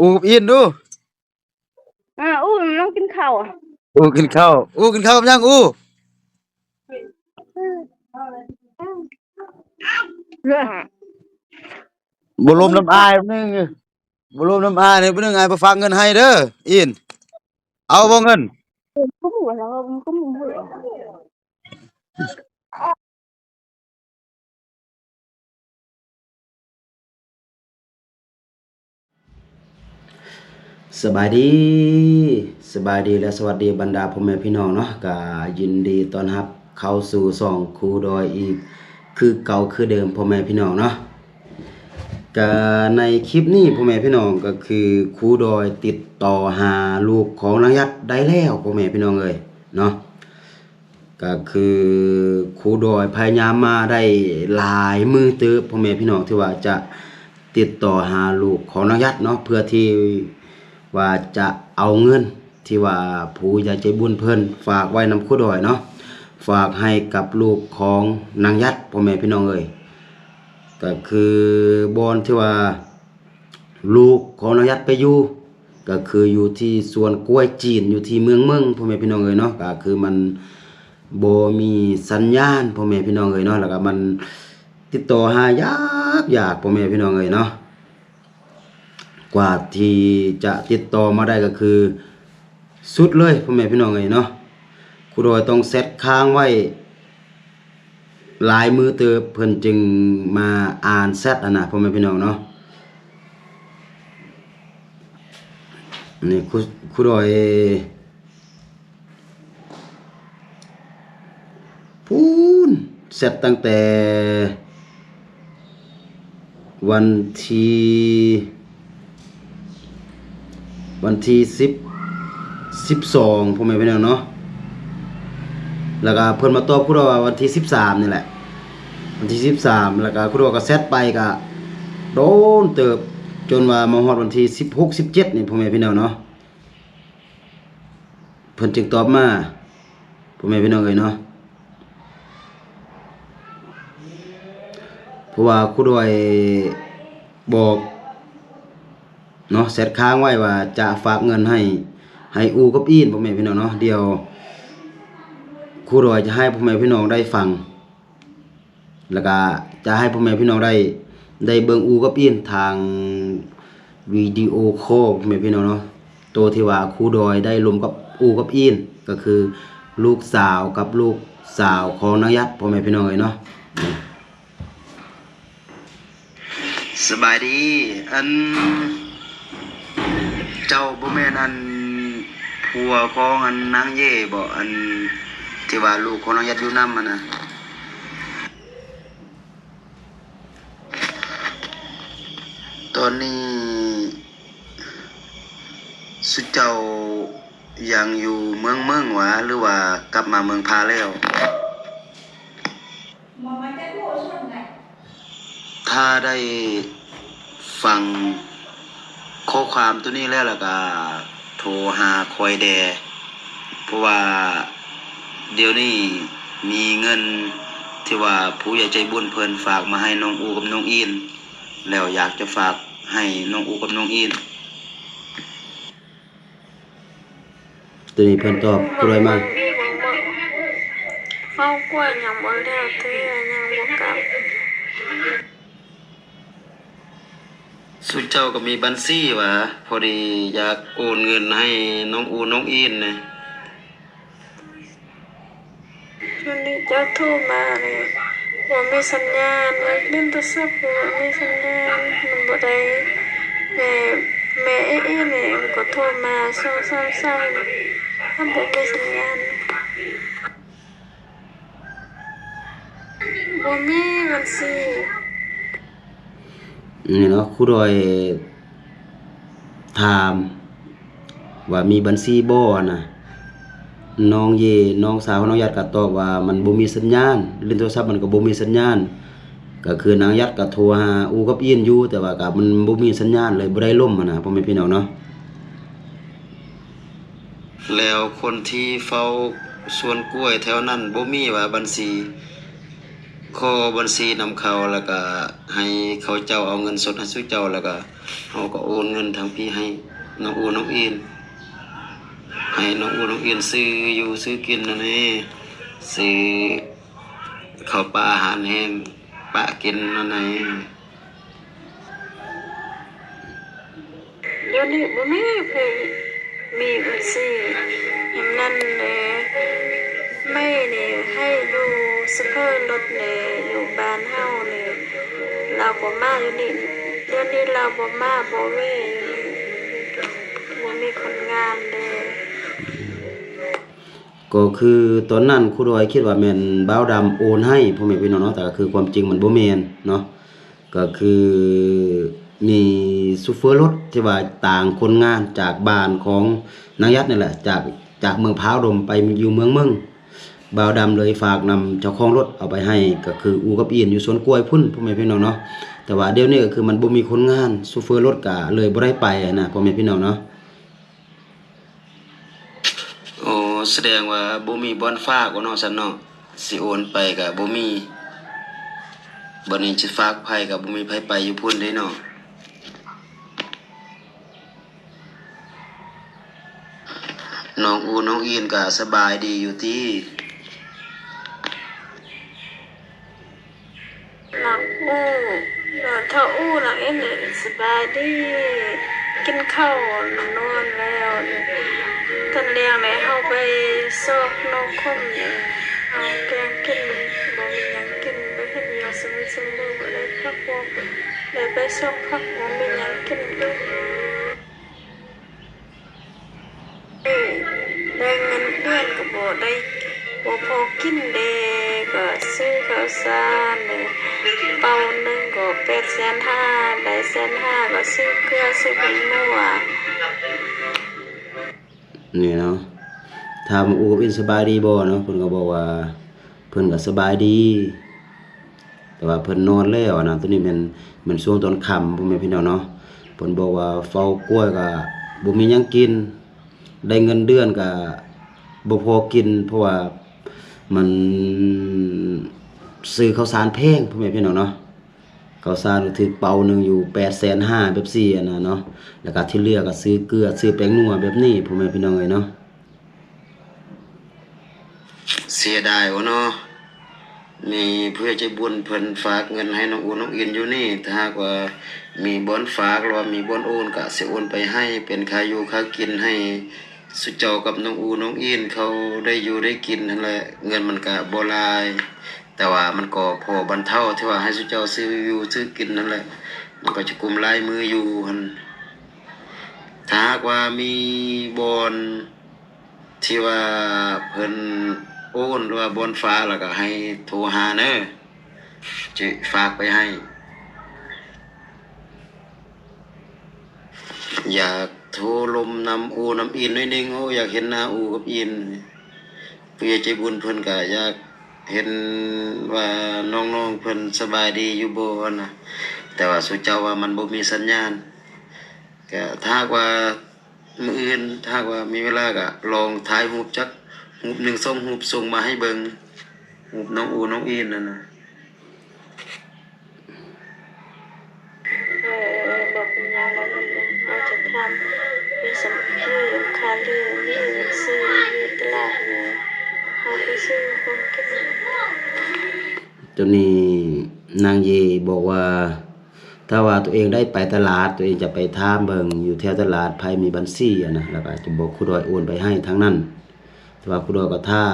ອູກັບອີນດູ. ອ່າ ອູ ນ້ອງກິນເຂົ້າ. ອູກິນເຂົ້າ. ອູກິນເຂົ້າກັບຫຍັງອູ? ບໍ່ລົມນຳອ້າຍໜຶ່ງ, ບໍ່ລົມນຳອ້າຍໜຶ່ງ, ອ້າຍບໍ່ຝາກເງິນໃຫ້ເດີ. ອີນ ເອົາບໍ່ເງິນ? ສະບາຍດີ, ສະບາຍດີ ແລະ ສະຫວັດດີບັນດາພໍ່ແມ່ພີ່ນ້ອງເນາະ, ກະຍິນດີຕ້ອນຮັບເຂົ້າສູ່ຊ່ອງຄູດອຍອີກຄືເກົ່າຄືເດີມ ພໍ່ແມ່ພີ່ນ້ອງເນາະ. ກະໃນຄລິບນີ້ ພໍ່ແມ່ພີ່ນ້ອງ ກະຄືຄູດອຍຕິດຕໍ່ຫາລູກຂອງນາງຍັດໄດ້ແລ້ວ ພໍ່ແມ່ພີ່ນ້ອງເອີຍເນາະ. ກະຄືຄູດອຍພະຍາຍາມມາໄດ້ຫຼາຍມື້ເຕີບ ພໍ່ແມ່ພີ່ນ້ອງ ທີ່ວ່າຈະຕິດຕໍ່ຫາລູກຂອງນາງຍັດເນາະ ເພື່ອທີ່ວ່າຈະເອົາເງິນທີ່ວ່າຜູ້ໃຫຍ່ໃຈບຸນເພິ່ນຝາກໄວ້ນຳຄູດອຍເນາະ ຝາກໃຫ້ກັບລູກຂອງນາງຍັດ ພໍ່ແມ່ພີ່ນ້ອງເອີຍ. ກະຄືບ່ອນທີ່ວ່າ ລູກຂອງນາງຍັດໄປຢູ່ ກະຄືຢູ່ທີ່ສວນກ້ວຍຈີນ ຢູ່ທີ່ເມືອງເມິງ ພໍ່ແມ່ພີ່ນ້ອງເອີຍເນາະ. ກະຄືມັນບໍ່ມີສັນຍານ ພໍ່ແມ່ພີ່ນ້ອງເອີຍເນາະ, ແລ້ວກະມັນຕິດຕໍ່ຫາຍາກໆ ພໍ່ແມ່ພີ່ນ້ອງເອີຍເນາະ. ກວ່າທີ່ຈະຕິດຕໍ່ມາໄດ້ກະຄືສຸດເລີຍ ພໍ່ແມ່ພີ່ນ້ອງເອີຍເນາະ. ຄູດອຍຕ້ອງແຊັດຄ້າງໄວ້ ຫຼາຍມື້ເຕີບ ເພິ່ນຈຶ່ງມາອ່ານແຊັດຫັ້ນນະ ພໍ່ແມ່ພີ່ນ້ອງເນາະ. ນີ້ ຄູ ຄູດອຍ ພຸ້ນ ແຊັດຕັ້ງແຕ່ ວັນທີ ວັນທີສິບ ສິບສອງ ພໍ່ແມ່ພີ່ນ້ອງເນາະ. ແລ້ວກະເພິ່ນມາຕອບຄູດອຍວ່າວັນທີສິບສາມນີ້ແຫຼະ ວັນທີສິບສາມ ແລ້ວກະຄູດອຍກະແຊັດໄປກະໂດນເຕີບ ຈົນວ່າມາຮອດວັນທີສິບຫົກ ສິບເຈັດນີ້ ພໍ່ແມ່ພີ່ນ້ອງເນາະ. ເພິ່ນຈຶ່ງຕອບມາ ພໍ່ແມ່ພີ່ນ້ອງເອີຍເນາະ. ເພາະວ່າຄູດອຍບອກເນາະ ແຊັດຄ້າງໄວ້ວ່າຈະຝາກເງິນໃຫ້ ໃຫ້ອູກັບອີນ ພໍ່ແມ່ພີ່ນ້ອງເນາະ. ດຽວຄູດອຍຈະໃຫ້ພໍ່ແມ່ພີ່ນ້ອງໄດ້ຟັງ ແລ້ວກະຈະໃຫ້ພໍ່ແມ່ພີ່ນ້ອງໄດ້ ໄດ້ເບິ່ງອູກັບອີນທາງວິດີໂອຄໍ ພໍ່ແມ່ພີ່ນ້ອງເນາະ. ໂຕທີ່ວ່າຄູດອຍໄດ້ລົມກັບອູກັບອີນ ກະຄືລູກສາວກັບລູກສາວຂອງນາງຍັດ ພໍ່ແມ່ພີ່ນ້ອງເອີຍເນາະ. ສະບາຍດີ ອັນ ເຈົ້າບໍ່ແມ່ນ ອັນ ຜົວຂອງ ອັນ ນາງເຢບໍ? ອັນ ທີ່ວ່າລູກຂອງນາງຍັດຢູ່ນຳຫັ້ນນະ. ຕອນນີ້ສຸເຈົ້າຍັງຢູ່ເມືອງເມິງຫວາ ຫຼືວ່າກັບມາເມືອງພາແລ້ວ? ຖ້າໄດ້ຟັງຂໍ້ຄວາມໂຕນີ້ແລ້ວ ແລ້ວກະໂທຫາຂ້ອຍແດ່ ເພາະວ່າດຽວນີ້ມີເງິນທີ່ວ່າຜູ້ໃຫຍ່ໃຈບຸນເພິ່ນຝາກມາໃຫ້ນ້ອງອູກັບນ້ອງອີນ ແລ້ວຢາກຈະຝາກໃຫ້ນ້ອງອູກັບນ້ອງອີນ. ໂຕນີ້ເພິ່ນຕອບຜູ້ໃດມາ? ເຮົາກວດຍັງບໍ່ແລ້ວເທື່ອ ຍັງບໍ່ກັບ. ສຸເຈົ້າກໍມີບັນຊີຫວາ? ພໍດີຢາກໂອນເງິນໃຫ້ນ້ອງອູນ້ອງອີນນະ. ມື້ນີ້ເຈົ້າໂທມານີ້ ບໍ່ມີສັນຍານ, ເລີຍຫຼິ້ນໂທລະສັບກໍບໍ່ມີສັນຍານ, ມັນບໍ່ໄດ້. ແຕ່ແມ່ເອເອນີ້ມັນກໍໂທມາສອງສາມສາຍ, ມັນບໍ່ມີສັນຍານ. ບໍ່ມີບັນຊີ. ນີ້ເນາະ ຄູດອຍຖາມວ່າມີບັນຊີບໍ່ຫັ້ນນະ. ນ້ອງເຢ ນ້ອງສາວຂອງນ້ອງຢາດກໍຕອບວ່າມັນບໍ່ມີສັນຍານ, ຫຼິ້ນໂທລະສັບມັນກໍບໍ່ມີສັນຍານ. ກໍຄືນາງຢາດກໍໂທຫາອູກັບອີນຢູ່, ແຕ່ວ່າກໍມັນບໍ່ມີສັນຍານ ເລີຍບໍ່ໄດ້ລົມຫັ້ນນະ ພໍ່ແມ່ພີ່ນ້ອງເນາະ. ແລ້ວຄົນທີ່ເຝົ້າສວນກ້ວຍແຖວນັ້ນບໍ່ມີວ່າບັນຊີ? ຂໍບັນຊີນຳເຂົາ ແລ້ວກະໃຫ້ເຂົາເຈົ້າເອົາເງິນສົດໃຫ້ສູ່ເຈົ້າ ແລ້ວກະ ເຮົາກໍໂອນເງິນທາງພີ້ໃຫ້ນ້ອງອູນ້ອງອີນ ໃຫ້ນ້ອງອູນ້ອງອີນຊື້ຢູ່ຊື້ກິນນັ້ນແຫຼະ ຊື້ເຂົ້າປາອາຫານແຫ້ງປະກິນນັ້ນແຫຼະ. ດຽວນີ້ບໍ່ມີໃຜມີບັນຊີແນວນັ້ນເລີຍ. ໄມ້ນີ້ໃຫ້ຢູ່ໂຊເຟີລົດນີ້ ຢູ່ບ້ານເຮົານີ້ ລາວບໍ່ມາຢູ່ນີ້ ດຽວນີ້ລາວບໍ່ມາບໍ່ແວ່ຢູ່ນີ້ ບໍ່ມີຄົນງານເດ້. ກໍຄືຕອນນັ້ນຄູດອຍຄິດວ່າແມ່ນບ່າວດຳໂອນໃຫ້ ພໍ່ແມ່ພີ່ນ້ອງເນາະ ແຕ່ກໍຄືຄວາມຈິງມັນບໍ່ແມ່ນເນາະ. ກໍຄືມີໂຊເຟີລົດທີ່ວ່າຕາງຄົນງານຈາກບ້ານຂອງນາງຢັດນີ້ແຫຼະ ຈາກ ຈາກເມືອງພາວດົມໄປຢູ່ເມືອງເມິງ ບ່າວດຳເລີຍຝາກນຳເຈົ້າຂອງລົດເອົາໄປໃຫ້ ກໍຄືອູກັບອີນຢູ່ສວນກ້ວຍພຸ້ນ ພໍ່ແມ່ພີ່ນ້ອງເນາະ. ແຕ່ວ່າດຽວນີ້ກໍຄືມັນບໍ່ມີຄົນງານ ໂຊເຟີລົດກໍເລີຍບໍ່ໄດ້ໄປຫັ້ນນະ ພໍ່ແມ່ພີ່ນ້ອງເນາະ. ໂອ້ ສະແດງວ່າບໍ່ມີບ່ອນຝາກເນາະ ຊັ້ນເນາະ ຊິໂອນໄປກະບໍ່ມີ ບັດນີ້ຊິຝາກໃຜກະບໍ່ມີໃຜໄປຢູ່ພຸ້ນເດ້ເນາະ. ນ້ອງອູນ້ອງອີນກະສະບາຍດີຢູ່ຕິ? ນ້ອງອູ ເອີ ທ້າວອູ ນ້ອງເອັນ ສະບາຍດີ ກິນເຂົ້ານອນແລ້ວ. ຕອນແລງນີ້ເຮົາໄປຊອກໜໍ່ຂົມ ເຮົາແກງກິນ ບໍ່ມີຫຍັງກິນ ໄປເຮັດຫຍັງສະມິດສະເໝີ ບໍ່ໄດ້ພັກ ບໍ່ໄດ້ໄປຊອກຜັກ ບໍ່ມີຫຍັງກິນ. ໄດ້ເງິນເດືອນກໍບໍ່ໄດ້ ບໍ່ພໍກິນເດ້ ກໍຊື້ເຂົ້າສານເດ້ ເປົາໜຶ່ງກໍແປດແສນຫ້າ ໄດ້ແສນຫ້າກໍຊື້ເກືອ ຊື້ຜົງນົວ. ນີ້ເນາະ ຖາມວ່າອູກັບອິນສະບາຍດີບໍ່ເນາະ ເພິ່ນກໍບອກວ່າ ເພິ່ນກໍສະບາຍດີ ແຕ່ວ່າເພິ່ນນອນແລ້ວນະ. ໂຕນີ້ແມ່ນ ແມ່ນຊ່ວງຕອນຄ່ຳ ພໍ່ແມ່ພີ່ນ້ອງເນາະ. ເພິ່ນບອກວ່າເຝົ້າກ້ວຍກໍບໍ່ມີຫຍັງກິນ ໄດ້ເງິນເດືອນກໍບໍ່ພໍກິນ ເພາະວ່າມັນຊື້ເຂົ້າສານແພງ ພໍ່ແມ່ພີ່ນ້ອງເນາະ. ເຂົ້າສານກໍຖືກເປົາໜຶ່ງຢູ່ແປດແສນຫ້າ ແບບຊີ້ຫັ້ນນະເນາະ ແລ້ວກໍທີ່ເຫຼືອກໍຊື້ເກືອ ຊື້ແປ້ງນົວແບບນີ້ ພໍ່ແມ່ພີ່ນ້ອງເອີຍເນາະ. ເສຍດາຍໂອເນາະ ມີຜູ້ໃຫຍ່ໃຈບຸນເພິ່ນຝາກເງິນໃຫ້ນ້ອງອູນ້ອງອິນຢູ່ນີ້ ຖ້າຫາກວ່າມີບ່ອນຝາກ ຫຼືວ່າມີບ່ອນໂອນ ກະຊິໂອນໄປໃຫ້ເປັນຄ່າຢູ່ຄ່າກິນໃຫ້ຊຸເຈົ້າກັບນ້ອງອູນ້ອງອິນເຂົາໄດ້ຢູ່ໄດ້ກິນຫັ້ນແຫຼະ. ເງິນມັນກະບໍ່ຫຼາຍ ແຕ່ວ່າມັນກໍພໍບັນເທົາທີ່ວ່າໃຫ້ຊຸເຈົ້າຊື້ຢູ່ຊື້ກິນຫັ້ນແຫຼະ ມັນກໍຈະກຸມຫຼາຍມື້ຢູ່ຫັ້ນ. ຖ້າຫາກວ່າມີບ່ອນ ທີ່ວ່າເພິ່ນໂອນ ຫຼືວ່າບ່ອນຝາກ ແລ້ວກໍໃຫ້ໂທຫາເນີ ຊິຝາກໄປໃຫ້. ຢາກໂທລົມນຳອູນຳອິນໜ້ອຍໜຶ່ງ ໂອ້ ຢາກເຫັນໜ້າອູກັບອິນ. ຜູ້ໃຫຍ່ໃຈບຸນເພິ່ນກໍຢາກເຫັນວ່ານ້ອງໆເພິ່ນສະບາຍດີຢູ່ບໍ່ຫັ້ນນະ ແຕ່ວ່າສູ່ເຈົ້າວ່າມັນບໍ່ມີສັນຍານ. ກໍຖ້າຫາກວ່າ ມື້ອື່ນຖ້າຫາກວ່າມີເວລາກໍລອງຖ່າຍຮູບຈັກຮູບໜຶ່ງສອງຮູບສົ່ງມາໃຫ້ເບິ່ງ ຮູບນ້ອງອູນ້ອງອິນຫັ້ນນະ. ເອີ ບໍ່ເປັນຫຍັງ ບໍ່ເປັນຫຍັງ ເຮົາຈະຖາມຢູ່ຊັ້ນ ຢູ່ຄ່າເລື່ອງນີ້ຊື້ຢູ່ຕະຫຼາດນີ້ ເຮົາໄປຊື້ຂອງກິນ. ໂຕນີ້ນາງເຢບອກວ່າ ຖ້າວ່າຕົວເອງໄດ້ໄປຕະຫຼາດ ຕົວເອງຈະໄປຖາມເບິ່ງຢູ່ແຖວຕະຫຼາດໃຜມີບັນຊີຫັ້ນນະ ແລ້ວກໍຈະບອກຄູດອຍໂອນໄປໃຫ້ທາງນັ້ນ. ແຕ່ວ່າຄູດອຍກໍຖ້າ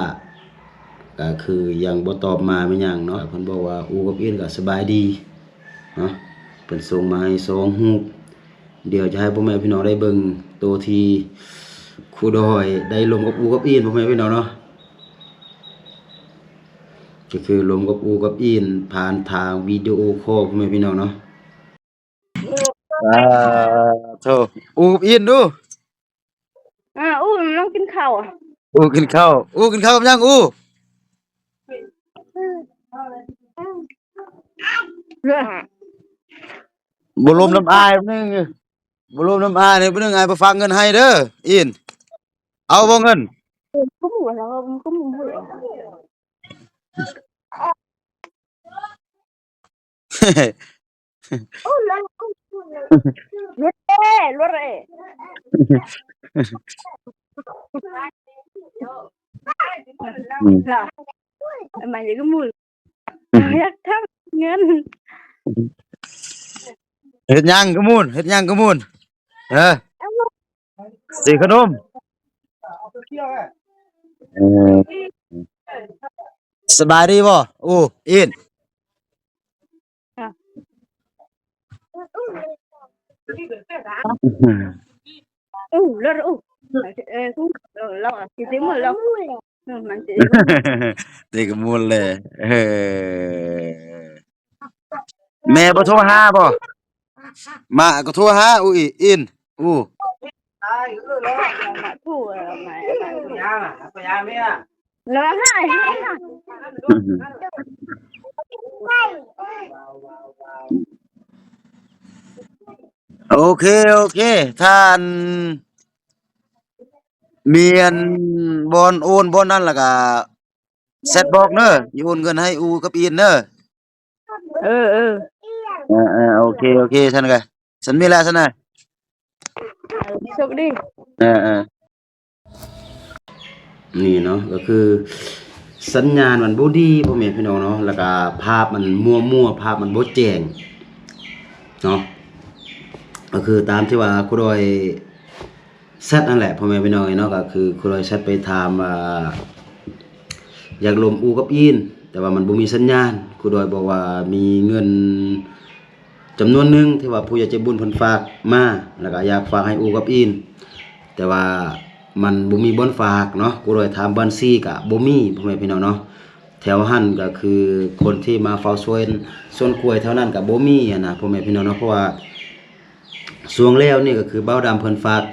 ກໍຄືຍັງບໍ່ຕອບມາແມ່ນຫຍັງເນາະ. ເພິ່ນບອກວ່າອູກັບອິນກໍສະບາຍດີເນາະ ເພິ່ນສົ່ງມາໃຫ້ສອງຮູບ. ດຽວຈະໃຫ້ພໍ່ແມ່ພີ່ນ້ອງໄດ້ເບິ່ງໂຕທີ່ຄູດອຍໄດ້ລົມກັບອູກັບອິນ ພໍ່ແມ່ພີ່ນ້ອງເນາະ. ກໍຄືລົມກັບອູກັບອິນຜ່ານທາງວິດີໂອຄໍ ພໍ່ແມ່ພີ່ນ້ອງເນາະ. ສາທຸ ອູກັບອິນດູ. ອາ ອູ ນ້ອງກິນເຂົ້າ ອູກິນເຂົ້າ ອູກິນເຂົ້າກັບຫຍັງອູ? ບໍ່ລົມນຳອ້າຍໜຶ່ງ ບໍ່ລົມນຳອ້າຍໜຶ່ງ ອ້າຍບໍ່ຝາກເງິນໃຫ້ເດີ ອິນ. ເອົາບໍ່ເງິນ? ເອີ ກໍບໍ່ລະ ກໍບໍ່ຮູ້ລະ. ໂອ້ ລະ Luré, luré. ອືມ ລະ ມາຢູ່ກັບໝູ່ ຢາກທຳເງິນ. ເຮັດຫຍັງກະມູນ? ເຮັດຫຍັງກະມູນ? ເອີ ຊື້ຂະໜົມ. ເອີ ສະບາຍດີບໍ່? ອູ ອິນ. ອູ ລະ ອູ ເອີ ກູ ລະ ຊິໄດ້ໝົດລະ ເອີ ມັນຊິໄດ້ໝົດ ເດັກກະມູນເລີຍ. ເອີ ແມ່ບໍ່ໂທຫາບໍ່? ມາກໍໂທຫາ ອູ ອິນ ອູ ມາ ກູ ເອີ ມາ ມາ ມາ ຮ້ອງໄຫ້ ຮ້ອງໄຫ້. ໂອເຄ ໂອເຄ ຖ້າອັນ ມີອັນ ບ່ອນໂອນບ່ອນນັ້ນ ແລ້ວກະແຊັດບອກເດີ ຊິໂອນເງິນໃຫ້ອູກັບອິນເດີ. ເອີ ເອີ ເອີ ເອີ ໂອເຄ ໂອເຄ ຊັ້ນກະ ຊັ້ນມີແລ້ວຊັ້ນນະ ເອີ ໂຊກດີ ເອີ ເອີ. ນີ້ເນາະ ກໍຄືສັນຍານມັນບໍ່ດີ ພໍ່ແມ່ພີ່ນ້ອງເນາະ ແລ້ວກະພາບມັນມົວໆ ພາບມັນບໍ່ແຈ້ງເນາະ ກໍຄືຕາມທີ່ວ່າຄູດອຍແຊັດນັ້ນແຫຼະ ພໍ່ແມ່ພີ່ນ້ອງເອີຍເນາະ ກໍຄືຄູດອຍແຊັດໄປຖາມວ່າ ຢາກລົມອູກັບອິນ ແຕ່ວ່າມັນບໍ່ມີສັນຍານ ຄູດອຍບອກວ່າມີເງິນ ຈຳນວນໜຶ່ງທີ່ວ່າຜູ້ໃຫຍ່ໃຈບຸນເພິ່ນຝາກມາ ແລ້ວກໍຢາກຝາກໃຫ້ອູກັບອິນ ແຕ່ວ່າມັນບໍ່ມີບ່ອນຝາກເນາະ ກູດອຍຖາມບັນຊີກະບໍ່ມີ ພໍ່ແມ່ພີ່ນ້ອງເນາະ ແຖວຫັ້ນກໍຄືຄົນທີ່ມາເຝົ້າສວນ ສວນກ້ວຍແຖວນັ້ນກະບໍ່ມີຫັ້ນນະ ພໍ່ແມ່ພີ່ນ້ອງເນາະ ເພາະວ່າຊ່ວງແລ້ວນີ້ກໍຄືບ່າວດຳເພິ່ນຝາກ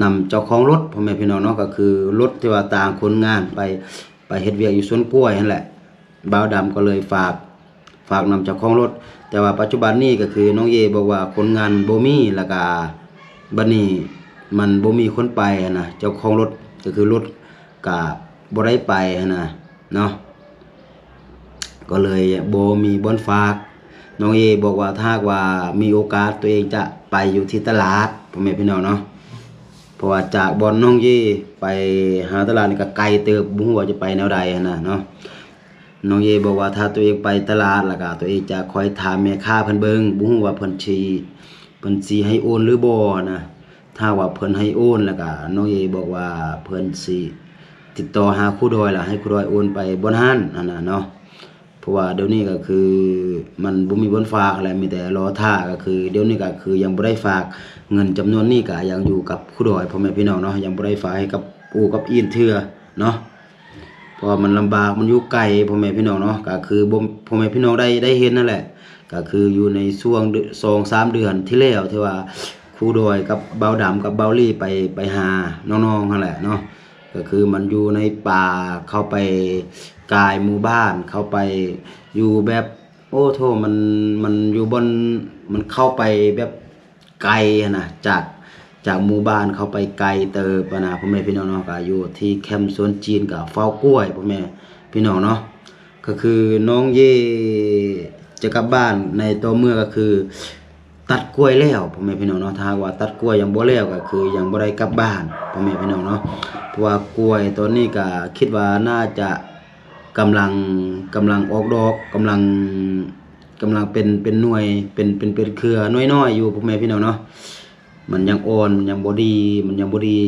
ນຳເຈົ້າຂອງລົດ ພໍ່ແມ່ພີ່ນ້ອງເນາະ ກໍຄືລົດທີ່ວ່າຕາງຄົນງານໄປ ໄປເຮັດວຽກຢູ່ສວນກ້ວຍຫັ້ນແຫຼະ ບ່າວດຳກໍເລີຍຝາກ ຝາກນຳເຈົ້າຂອງລົດ ແຕ່ວ່າປັດຈຸບັນນີ້ກໍຄືນ້ອງເຢບອກວ່າຄົນງານບໍ່ມີ ແລ້ວກະບັດນີ້ມັນບໍ່ມີຄົນໄປຫັ້ນນະ ເຈົ້າຂອງລົດກໍຄືລົດກະບໍ່ໄດ້ໄປຫັ້ນນະເນາະ ກໍເລີຍບໍ່ມີບ່ອນຝາກ ນ້ອງເຢບອກວ່າຖ້າຫາກວ່າມີໂອກາດຕົວເອງຈະໄປຢູ່ທີ່ຕະຫຼາດ ພໍ່ແມ່ພີ່ນ້ອງເນາະ ເພາະວ່າຈາກບ່ອນນ້ອງເຢໄປຫາຕະຫຼາດນີ້ກໍໄກເຕີບ ບໍ່ຮູ້ວ່າຈະໄປແນວໃດຫັ້ນນະເນາະ. ນ້ອງເຢບອກວ່າຖ້າຕົວເອງໄປຕະຫຼາດ ແລ້ວກະຕົວເອງຈະຄອຍຖາມແມ່ຄ້າເພິ່ນເບິ່ງ ບໍ່ຮູ້ວ່າເພິ່ນຊິ ເພິ່ນຊິໃຫ້ໂອນຫຼືບໍ່ນະ ຖ້າຫາກວ່າເພິ່ນໃຫ້ໂອນ ແລ້ວກະນ້ອງເຢບອກວ່າເພິ່ນຊິຕິດຕໍ່ຫາຄູດອຍ ແລ້ວໃຫ້ຄູດອຍໂອນໄປບ່ອນຫັ້ນຫັ້ນນະເນາະ ເພາະວ່າດຽວນີ້ກໍຄືມັນບໍ່ມີບ່ອນຝາກແລ້ວ ມີແຕ່ລໍຖ້າ ກໍຄືດຽວນີ້ກໍຄືຍັງບໍ່ໄດ້ຝາກ ເງິນຈຳນວນນີ້ກໍຍັງຢູ່ກັບຄູດອຍ ພໍ່ແມ່ພີ່ນ້ອງເນາະ ຍັງບໍ່ໄດ້ຝາກໃຫ້ກັບອູກັບອິນເທື່ອເນາະ. ເພາະວ່າມັນລຳບາກ ມັນຢູ່ໄກ ພໍ່ແມ່ພີ່ນ້ອງເນາະ ກໍຄືບໍ່ ພໍ່ແມ່ພີ່ນ້ອງໄດ້ ໄດ້ເຫັນນັ້ນແຫຼະ ກໍຄືຢູ່ໃນຊ່ວງເດືອນ ສອງສາມເດືອນທີ່ແລ້ວ ທີ່ວ່າຄູດອຍກັບບ່າວດຳກັບບ່າວລີໄປ ໄປຫານ້ອງໆຫັ້ນແຫຼະເນາະ ກໍຄືມັນຢູ່ໃນປ່າ ເຂົ້າໄປກາຍໝູ່ບ້ານ ເຂົ້າໄປຢູ່ແບບ ໂອ້ໂທ້ ມັນ ມັນຢູ່ບ່ອນ ມັນເຂົ້າໄປແບບ ໄກຫັ້ນນະ ຈາກ ຈາກໝູ່ບ້ານເຂົ້າໄປໄກເຕີບຫັ້ນນະ ພໍ່ແມ່ພີ່ນ້ອງເນາະ ກໍຢູ່ທີ່ແຄມສວນຈີນ ກໍເຝົ້າກ້ວຍ ພໍ່ແມ່ພີ່ນ້ອງເນາະ ກໍຄືນ້ອງເຢຈະກັບບ້ານໃນຕໍ່ເມື່ອ ກໍຄືຕັດກ້ວຍແລ້ວ ພໍ່ແມ່ພີ່ນ້ອງເນາະ ຖ້າຫາກວ່າຕັດກ້ວຍຍັງບໍ່ແລ້ວ ກໍຄືຍັງບໍ່ໄດ້ກັບບ້ານ ພໍ່ແມ່ພີ່ນ້ອງເນາະ ເພາະວ່າກ້ວຍຕອນນີ້ກໍຄິດວ່າໜ້າຈະ ກຳລັງ ກຳລັງອອກດອກ ກຳລັງ ກຳລັງເປັນ ເປັນໜ່ວຍ ເປັນ ເປັນ ເປັນເຄືອນ້ອຍໆຢູ່ ພໍ່ແມ່ພີ່ນ້ອງເນາະ ມັນຍັງອ່ອນ ມັນຍັງບໍ່ດີ ມັນຍັງບໍ່ດີ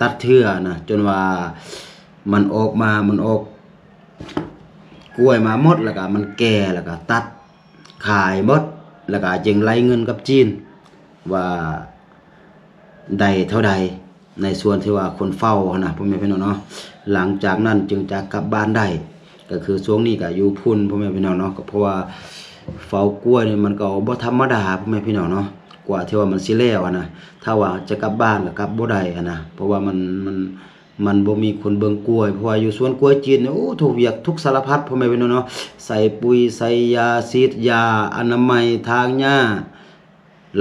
ຕັດເທື່ອນະ ຈົນວ່າມັນອອກມາ ມັນອອກກ້ວຍມາໝົດ ແລ້ວກະມັນແກ່ ແລ້ວກະຕັດຂາຍໝົດ ແລ້ວກະຈຶ່ງໄລ່ເງິນກັບຈີນວ່າ ໄດ້ເທົ່າໃດ ໃນສ່ວນທີ່ວ່າຄົນເຝົ້າຫັ້ນນະ ພໍ່ແມ່ພີ່ນ້ອງເນາະ ຫຼັງຈາກນັ້ນຈຶ່ງຈະກັບບ້ານໄດ້ ກໍຄືຊ່ວງນີ້ກໍຢູ່ພຸ້ນ ພໍ່ແມ່ພີ່ນ້ອງເນາະ ກໍເພາະວ່າເຝົ້າກ້ວຍນີ້ມັນກໍບໍ່ທຳມະດາ ພໍ່ແມ່ພີ່ນ້ອງເນາະ ກວ່າທີ່ວ່າມັນຊິແລ້ວຫັ້ນນະ ຖ້າວ່າຈະກັບບ້ານກໍກັບບໍ່ໄດ້ຫັ້ນນະ ເພາະວ່າມັນ ມັນ ມັນບໍ່ມີຄົນເບິ່ງກ້ວຍ ເພາະວ່າຢູ່ສວນກ້ວຍຈີນນີ້ ໂອ້ ທຸກວຽກທຸກສາລະພັດ ພໍ່ແມ່ພີ່ນ້ອງເນາະ ໃສ່ປຸ໋ຍ ໃສ່ຢາ ສີດຢາອະນາໄມ ຖາງຫຍ້າ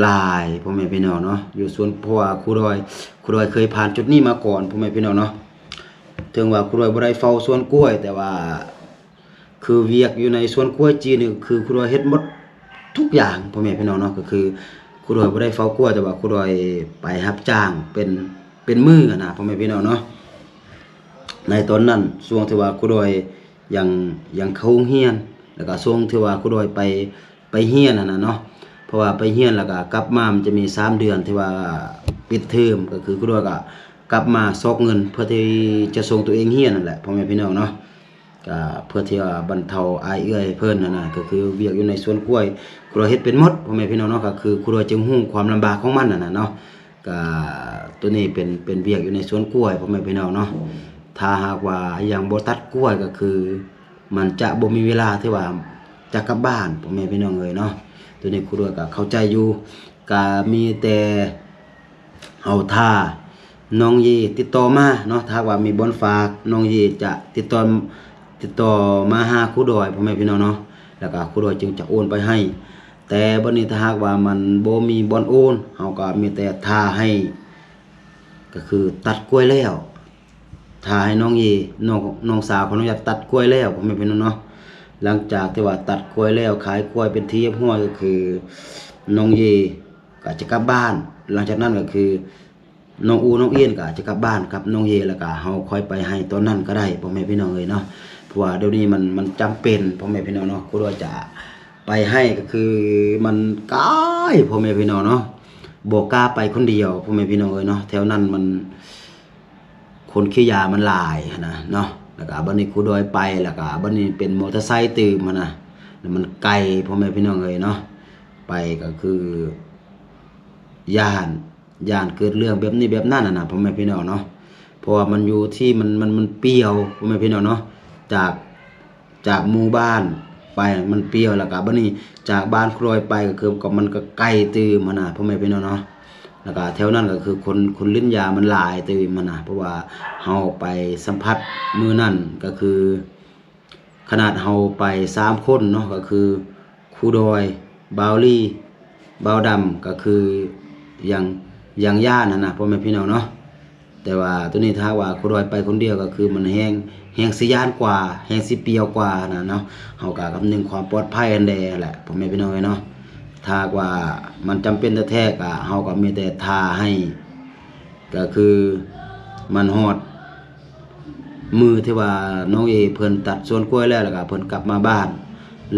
ຫຼາຍ ພໍ່ແມ່ພີ່ນ້ອງເນາະ ຢູ່ສວນ ເພາະວ່າຄູດອຍ ຄູດອຍເຄີຍຜ່ານຈຸດນີ້ມາກ່ອນ ພໍ່ແມ່ພີ່ນ້ອງເນາະ ເຖິງວ່າຄູດອຍບໍ່ໄດ້ເຝົ້າສວນກ້ວຍ ແຕ່ວ່າຄືວຽກຢູ່ໃນສວນກ້ວຍຈີນນີ້ ຄືຄູດອຍເຮັດໝົດ ທຸກຢ່າງ ພໍ່ແມ່ພີ່ນ້ອງເນາະ. ກໍຄືຄູດອຍບໍ່ໄດ້ເຝົ້າກ້ວຍ ແຕ່ວ່າຄູດອຍໄປຮັບຈ້າງເປັນ ເປັນມື້ຫັ້ນນະ ພໍ່ແມ່ພີ່ນ້ອງເນາະ. ໃນຕອນນັ້ນ ຊ່ວງທີ່ວ່າຄູດອຍຍັງ ຍັງເຂົ້າໂຮງຮຽນ ແລ້ວກໍຊ່ວງທີ່ວ່າຄູດອຍໄປ ໄປຮຽນຫັ້ນນະເນາະ. ເພາະວ່າໄປຮຽນແລ້ວກໍກັບມາ ມັນຈະມີສາມເດືອນທີ່ວ່າປິດເທີມ ກໍຄືຄູດອຍກໍກັບມາຊອກເງິນເພື່ອທີ່ຈະສົ່ງຕົວເອງຮຽນນັ້ນແຫຼະ ພໍ່ແມ່ພີ່ນ້ອງເນາະ. ກະເພື່ອທີ່ວ່າບັນເທົາອ້າຍເອື້ອຍເພິ່ນຫັ້ນນະ ກໍຄືວຽກຢູ່ໃນສວນກ້ວຍ ຄູດອຍເຮັດເປັນໝົດ ພໍ່ແມ່ພີ່ນ້ອງເນາະ. ກໍຄືຄູດອຍຈຶ່ງຮູ້ຄວາມລຳບາກຂອງມັນຫັ້ນນະເນາະ. ກະໂຕນີ້ເປັນ ເປັນວຽກຢູ່ໃນສວນກ້ວຍ ພໍ່ແມ່ພີ່ນ້ອງເນາະ. ຖ້າຫາກວ່າຍັງບໍ່ຕັດກ້ວຍ ກໍຄືມັນຈະບໍ່ມີເວລາທີ່ວ່າຈະກັບບ້ານ ພໍ່ແມ່ພີ່ນ້ອງເອີຍເນາະ. ໂຕນີ້ຄູດອຍກໍເຂົ້າໃຈຢູ່ ກະມີແຕ່ ເຮົາຖ້ານ້ອງເຢຕິດຕໍ່ມາເນາະ. ຖ້າຫາກວ່າມີບ່ອນຝາກ ນ້ອງເຢຈະຕິດຕໍ່ ຕິດຕໍ່ມາຫາຄູດອຍ ພໍ່ແມ່ພີ່ນ້ອງເນາະ. ແລ້ວກໍຄູດອຍຈຶ່ງຈະໂອນໄປໃຫ້. ແຕ່ບັດນີ້ຖ້າຫາກວ່າມັນບໍ່ມີບ່ອນໂອນ ເຮົາກໍມີແຕ່ຖ້າໃຫ້ ກໍຄືຕັດກ້ວຍແລ້ວ ຖ້າໃຫ້ນ້ອງເຢ ນ້ອງ ນ້ອງສາວຂອງນ້ອງຢາດຕັດກ້ວຍແລ້ວ ພໍ່ແມ່ພີ່ນ້ອງເນາະ. ຫຼັງຈາກທີ່ວ່າຕັດກ້ວຍແລ້ວ ຂາຍກ້ວຍເປັນທີ່ຮຽບຮ້ອຍ ກໍຄືນ້ອງເຢ ກໍຈະກັບບ້ານ. ຫຼັງຈາກນັ້ນກໍຄືນ້ອງອູ ນ້ອງເອນກໍຈະກັບບ້ານກັບນ້ອງເຢ ແລ້ວກໍເຮົາຄ່ອຍໄປໃຫ້ຕອນນັ້ນກໍໄດ້ ພໍ່ແມ່ພີ່ນ້ອງເອີຍເນາະ. ເພາະວ່າດຽວນີ້ມັນ ມັນຈຳເປັນ ພໍ່ແມ່ພີ່ນ້ອງເນາະ. ຄູດອຍຈະໄປໃຫ້ກໍຄືມັນໄກ ພໍ່ແມ່ພີ່ນ້ອງເນາະ. ບໍ່ກ້າໄປຄົນດຽວ ພໍ່ແມ່ພີ່ນ້ອງເອີຍເນາະ. ແຖວນັ້ນມັນ ຄົນຂີ້ຢາມັນຫຼາຍຫັ້ນນະເນາະ. ແລ້ວກໍບັດນີ້ຄູດອຍໄປ ແລ້ວກໍບັດນີ້ເປັນມໍເຕີໄຊຕື່ມຫັ້ນນະ ແລ້ວມັນໄກ ພໍ່ແມ່ພີ່ນ້ອງເອີຍເນາະ. ໄປກໍຄືຢ້ານ ຢ້ານເກີດເລື່ອງແບບນີ້ແບບນັ້ນຫັ້ນນະ ພໍ່ແມ່ພີ່ນ້ອງເນາະ. ເພາະວ່າມັນຢູ່ທີ່ມັນ ມັນ ມັນປ່ຽວ ພໍ່ແມ່ພີ່ນ້ອງເນາະ. ຈາກ ຈາກໝູ່ບ້ານໄປມັນປ່ຽວ ແລ້ວກໍບັດນີ້ຈາກບ້ານຄູດອຍໄປກໍຄື ກໍມັນກໍໄກຕື່ມຫັ້ນນະ ພໍ່ແມ່ພີ່ນ້ອງເນາະ. ແລ້ວກໍແຖວນັ້ນກໍຄືຄົນ ຄົນຫຼິ້ນຢາມັນຫຼາຍຕື່ມຫັ້ນນະ. ເພາະວ່າເຮົາໄປສຳຜັດມື້ນັ້ນກໍຄື ຂະໜາດເຮົາໄປສາມຄົນເນາະ ກໍຄືຄູດອຍ ບ່າວລີ ບ່າວດຳ ກໍຄືຍັງ ຍັງຢ້ານຫັ້ນນະ ພໍ່ແມ່ພີ່ນ້ອງເນາະ. ແຕ່ວ່າໂຕນີ້ຖ້າຫາກວ່າຄູດອຍໄປຄົນດຽວ ກໍຄືມັນແຮງ ແຮງຊິຢ້ານກວ່າ ແຮງຊິປ່ຽວກວ່າຫັ້ນນະເນາະ. ເຮົາກໍຄຳນຶງຄວາມປອດໄພຫັ້ນແດ່ແຫຼະ ພໍ່ແມ່ພີ່ນ້ອງເອີຍເນາະ. ຖ້າຫາກວ່າມັນຈຳເປັນແທ້ໆ ກໍເຮົາກໍມີແຕ່ຖ້າໃຫ້ ກໍຄືມັນຮອດມື້ທີ່ວ່ານ້ອງເອເພິ່ນຕັດສວນກ້ວຍແລ້ວ ແລ້ວກໍເພິ່ນກັບມາບ້ານ.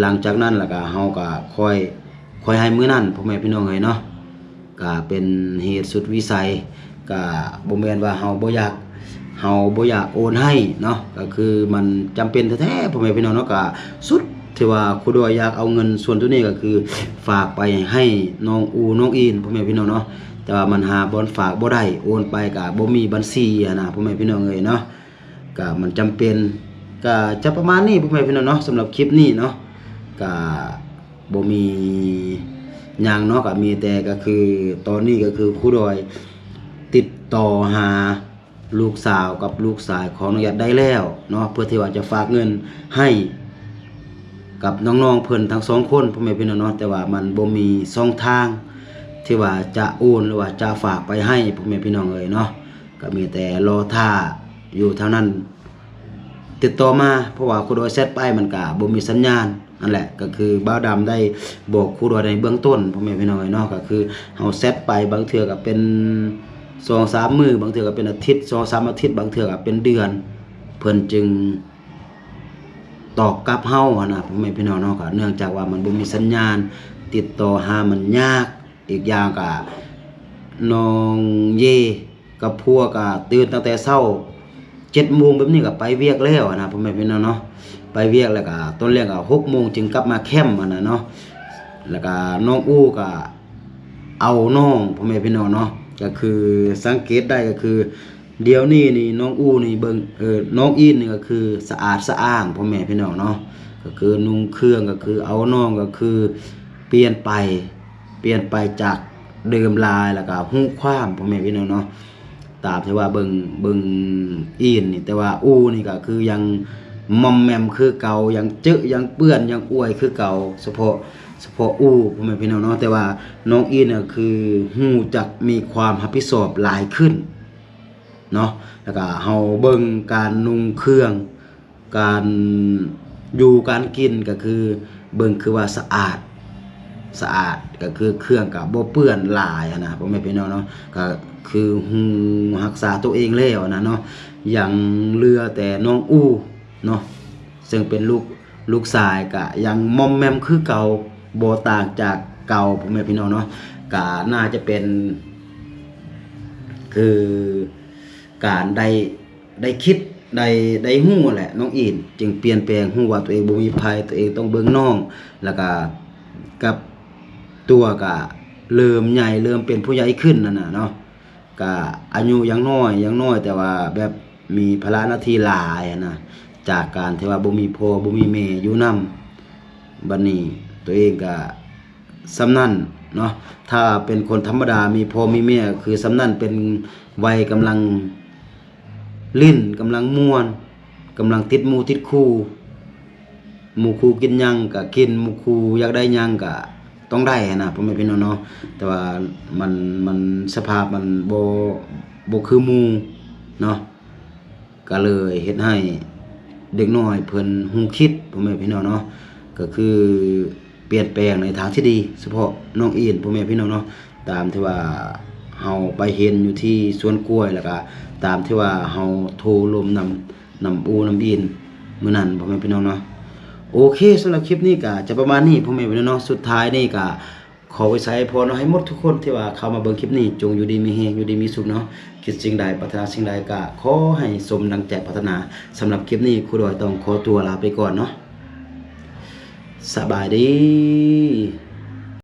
ຫຼັງຈາກນັ້ນແລ້ວກໍເຮົາກໍຄ່ອຍ ຄ່ອຍໃຫ້ມື້ນັ້ນ ພໍ່ແມ່ພີ່ນ້ອງເອີຍເນາະ. ກະເປັນເຫດສຸດວິໄສ ກະບໍ່ແມ່ນວ່າເຮົາບໍ່ຢາກ ເຮົາບໍ່ຢາກໂອນໃຫ້ເນາະ. ກະຄືມັນຈຳເປັນແທ້ໆ ພໍ່ແມ່ພີ່ນ້ອງເນາະ. ກະສຸດທີ່ວ່າຄູດອຍຢາກເອົາເງິນສ່ວນໂຕນີ້ ກະຄືຝາກໄປໃຫ້ນ້ອງອູ ນ້ອງເອນ ພໍ່ແມ່ພີ່ນ້ອງເນາະ. ແຕ່ວ່າມັນຫາບ່ອນຝາກບໍ່ໄດ້ ໂອນໄປກະບໍ່ມີບັນຊີຫັ້ນນະ ພໍ່ແມ່ພີ່ນ້ອງເອີຍເນາະ. ກະມັນຈຳເປັນ ກະຈະປະມານນີ້ ພໍ່ແມ່ພີ່ນ້ອງເນາະ. ສຳລັບຄລິບນີ້ເນາະ ກະບໍ່ມີຫຍັງເນາະ. ກະມີແຕ່ ກະຄືຕອນນີ້ ກະຄືຄູດອຍຕິດຕໍ່ຫາລູກສາວກັບລູກຊາຍຂອງນ້ອງຢາດໄດ້ແລ້ວເນາະ ເພື່ອທີ່ວ່າຈະຝາກເງິນໃຫ້ກັບນ້ອງໆເພິ່ນທັງສອງຄົນ ພໍ່ແມ່ພີ່ນ້ອງເນາະ. ແຕ່ວ່າມັນບໍ່ມີຊ່ອງທາງທີ່ວ່າຈະໂອນ ຫຼືວ່າຈະຝາກໄປໃຫ້ ພໍ່ແມ່ພີ່ນ້ອງເອີຍເນາະ. ກໍມີແຕ່ລໍຖ້າຢູ່ທາງນັ້ນ ຕິດຕໍ່ມາ ເພາະວ່າຄູດອຍແຊັດໄປມັນກະບໍ່ມີສັນຍານ. ນັ້ນແຫຼະ ກໍຄືບ່າວດຳໄດ້ບອກຄູດອຍໃນເບື້ອງຕົ້ນ ພໍ່ແມ່ພີ່ນ້ອງເອີຍເນາະ. ກໍຄືເຮົາແຊັດໄປ ບາງເທື່ອກໍເປັນສອງສາມມື້ ບາງເທື່ອກໍເປັນອາທິດ ສອງສາມອາທິດ ບາງເທື່ອກໍເປັນເດືອນ ເພິ່ນຈຶ່ງຕອບກັບເຮົາຫັ້ນນະ ພໍ່ແມ່ພີ່ນ້ອງເນາະ. ກໍເນື່ອງຈາກວ່າມັນບໍ່ມີສັນຍານຕິດຕໍ່ຫາ ມັນຍາກ. ອີກຢ່າງກະນ້ອງເຢກັບຜົວກະຕື່ນຕັ້ງແຕ່ເຊົ້າເຈັດໂມງແບບນີ້ກະໄປວຽກແລ້ວຫັ້ນນະ ພໍ່ແມ່ພີ່ນ້ອງເນາະ. ໄປວຽກແລ້ວກະຕອນແລງກະຫົກໂມງຈຶ່ງກັບມາແຄມຫັ້ນນະເນາະ. ແລ້ວກະນ້ອງອູກະເອົານ້ອງ ພໍ່ແມ່ພີ່ນ້ອງເນາະ. ກະຄືສັງເກດໄດ້ກະຄື ດຽວນີ້ນີ້ນ້ອງອູນີ້ເບິ່ງ ເອີ ນ້ອງເອນນີ້ກໍຄືສະອາດສະອ້າງ ພໍ່ແມ່ພີ່ນ້ອງເນາະ. ກໍຄືນຸ່ງເຄື່ອງ ກໍຄືເອົານ້ອງ ກໍຄືປ່ຽນໄປ ປ່ຽນໄປຈາກເດີມຫຼາຍ ແລ້ວກໍຮູ້ຄວາມ ພໍ່ແມ່ພີ່ນ້ອງເນາະ. ຕາມທີ່ວ່າເບິ່ງ ເບິ່ງເອນນີ້ ແຕ່ວ່າອູນີ້ກໍຄືຍັງໝ່ອມແໝ່ມຄືເກົ່າ ຍັງເຈີຍັງເປື້ອນ ຍັງອວຍຄືເກົ່າ ສະເພາະ ສະເພາະອູ ພໍ່ແມ່ພີ່ນ້ອງເນາະ. ແຕ່ວ່ານ້ອງເອນກໍຄືຮູ້ຈັກມີຄວາມຮັບຜິດຊອບຫຼາຍຂຶ້ນ ເນາະ. ແລ້ວກະເຮົາເບິ່ງການນຸ່ງເຄື່ອງ ການຢູ່ການກິນ ກະຄືເບິ່ງຄືວ່າສະອາດ ສະອາດ ກໍຄືເຄື່ອງກໍບໍ່ເປື້ອນຫຼາຍຫັ້ນນະ ພໍ່ແມ່ພີ່ນ້ອງເນາະ ກໍຄືຮູ້ຮັກສາຕົວເອງແລ້ວນະເນາະ ຍັງເຫຼືອແຕ່ນ້ອງອູເນາະ ເຊິ່ງເປັນລູກ ລູກຊາຍກໍຍັງມອມແມມຄືເກົ່າ ບໍ່ຕ່າງຈາກເກົ່າ ພໍ່ແມ່ພີ່ນ້ອງເນາະ ກໍໜ້າຈະເປັນ ຄືການໄດ້ ໄດ້ຄິດ ໄດ້ ໄດ້ຮູ້ແຫຼະ ນ້ອງອີນຈຶ່ງປ່ຽນແປງ ຮູ້ວ່າຕົວເອງບໍ່ມີໃຜ ຕົວເອງຕ້ອງເບິ່ງນ້ອງ ແລ້ວກໍກັບຕົວກໍເລີ່ມໃຫຍ່ ເລີ່ມເປັນຜູ້ໃຫຍ່ຂຶ້ນຫັ້ນນະເນາະ ກະອາຍຸຍັງນ້ອຍ ຍັງນ້ອຍ ແຕ່ວ່າແບບມີພາລະໜ້າທີ່ຫຼາຍຫັ້ນນະ ຈາກການທີ່ວ່າບໍ່ມີພໍ່ ບໍ່ມີແມ່ຢູ່ນຳ ບັດນີ້ຕົວເອງກະສ່ຳນັ້ນເນາະ ຖ້າເປັນຄົນທຳມະດາ ມີພໍ່ມີແມ່ກໍຄືສ່ຳນັ້ນ ເປັນໄວກຳລັງຫຼິ້ນ ກຳລັງມ່ວນ ກຳລັງຕິດໝູ່ຕິດຄູ່ ໝູ່ຄູ່ກິນຫຍັງກະກິນ ໝູ່ຄູ່ຢາກໄດ້ຫຍັງກະຕ້ອງໄດ້ຫັ້ນນະ ພໍ່ແມ່ພີ່ນ້ອງເນາະ ແຕ່ວ່າມັນ ມັນ ສະພາບມັນບໍ່ ບໍ່ຄືໝູ່ເນາະ ກະເລີຍເຮັດໃຫ້ເດັກນ້ອຍເພິ່ນຮູ້ຄິດ ພໍ່ແມ່ພີ່ນ້ອງເນາະ ກະຄືປ່ຽນແປງໃນທາງທີ່ດີ ສະເພາະນ້ອງອີນ ພໍ່ແມ່ພີ່ນ້ອງເນາະ ຕາມທີ່ວ່າເຮົາໄປເຫັນຢູ່ທີ່ສວນກ້ວຍ ແລ້ວກະຕາມທີ່ວ່າເຮົາໂທລົມນຳ ນຳອູນຳອີນມື້ນັ້ນ ພໍ່ແມ່ພີ່ນ້ອງເນາະ ໂອເຄ ສຳລັບຄລິບນີ້ກະຈະປະມານນີ້ ພໍ່ແມ່ພີ່ນ້ອງເນາະ ສຸດທ້າຍນີ້ກະຂໍອວຍໄຊໃຫ້ພອນເນາະ ໃຫ້ໝົດທຸກຄົນທີ່ວ່າເຂົ້າມາເບິ່ງຄລິບນີ້ ຈົ່ງຢູ່ດີມີແຮງ ຢູ່ດີມີສຸກເນາະ ຄິດສິ່ງໃດ ປາດຖະໜາສິ່ງໃດກະຂໍໃຫ້ສົມດັ່ງໃຈປາດຖະໜາ ສຳລັບຄລິບນີ້ຄູດອຍຕ້ອງຂໍຕົວລາໄປກ່ອນເນາະ ສະບາຍດີ.